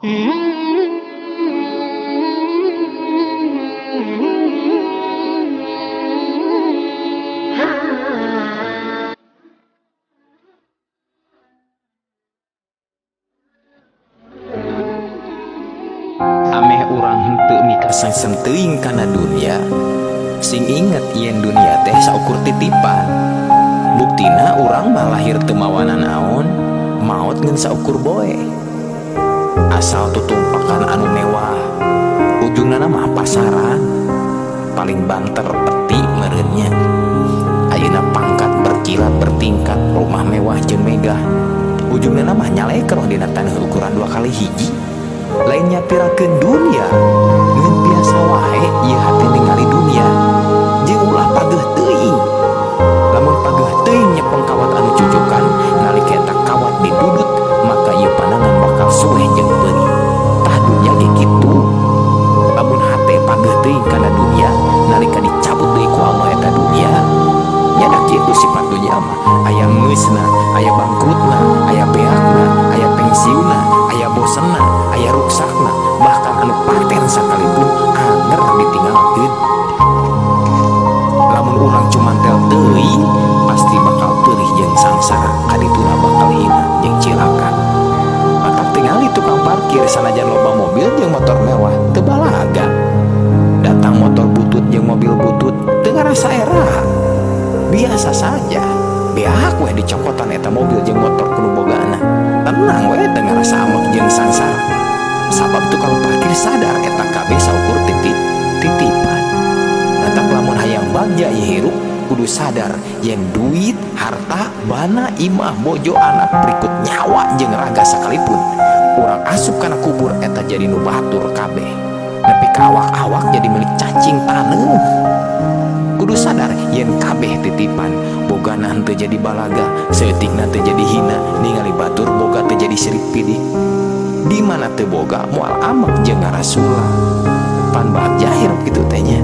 Ameh urang henteu mikasengsem teuing kana dunia, sing inget yen dunia teh saukur titipan. Buktina urang mah lahir teu mawa nanaon, maot ngan saukur boe. Asal tutumpakan anu mewah, ujungnana mah pasaran. Paling banter peti meureun nya. Ayeuna pangkat berkilat bertingkat, rumah mewah jeung megah. Ujungnana mah nyalekeroh dina taneuh ukuran 2 kali hiji. Lain nyapirakeun dunia, ngan biasa wae ieu hate ningali dunia. Jeung ulah pageuh teuing. Lamun pageuh teuing nyepeng kawat anu cucukan, nalika eta kawat didudut, maka ieu panangan bakal sueh jeung peurih. Tah dunia ge kitu. Lamun hate pageuh teuing kana dunia, nalika dicabut deui ku Allah eta dunia, nya da kitu sifat dunia mah. Aya ngeusna, aya bangkrutna, aya beakna, aya pensiunna, aya bosenna, aya ruksakna, bahkan anu paten sakalipun anger ditinggalkeun. Lamun urang cumantel teuing, pasti bakal perih jeung sangsara, kadituna bakal hina jeung cilaka. Matak tingali tukang parkir sanajan loba mobil jeung motor mewah teu balaga. Datang motor butut jeung mobil butut teu ngarasa era. Biasa saja. Beak weh dicokotan eta mobil jeung motor kudu bogana. Tenang weh teu ngarasa amek jeung sangsara. Sabab tukang parkir sadar eta kabeh saukur titipan. Matak lamun hayang bagja ieu hirup kudu sadar yen duit, harta, bana, imah, bojo, anak, berikut nyawa jeung raga sakalipun urang asup kana kubur eta jadi nu batur kabeh. Nepi ka awak-awak jadi milik cacing taneuh. Kudu sadar yen kabeh titipan, bogana henteu jadi balaga, saeutikna teu jadi hina, ningali batur boga teu jadi sirik pidih. Di mana teu boga moal amek jeung ngarasula. Pan bagja hirup kitu teh nya.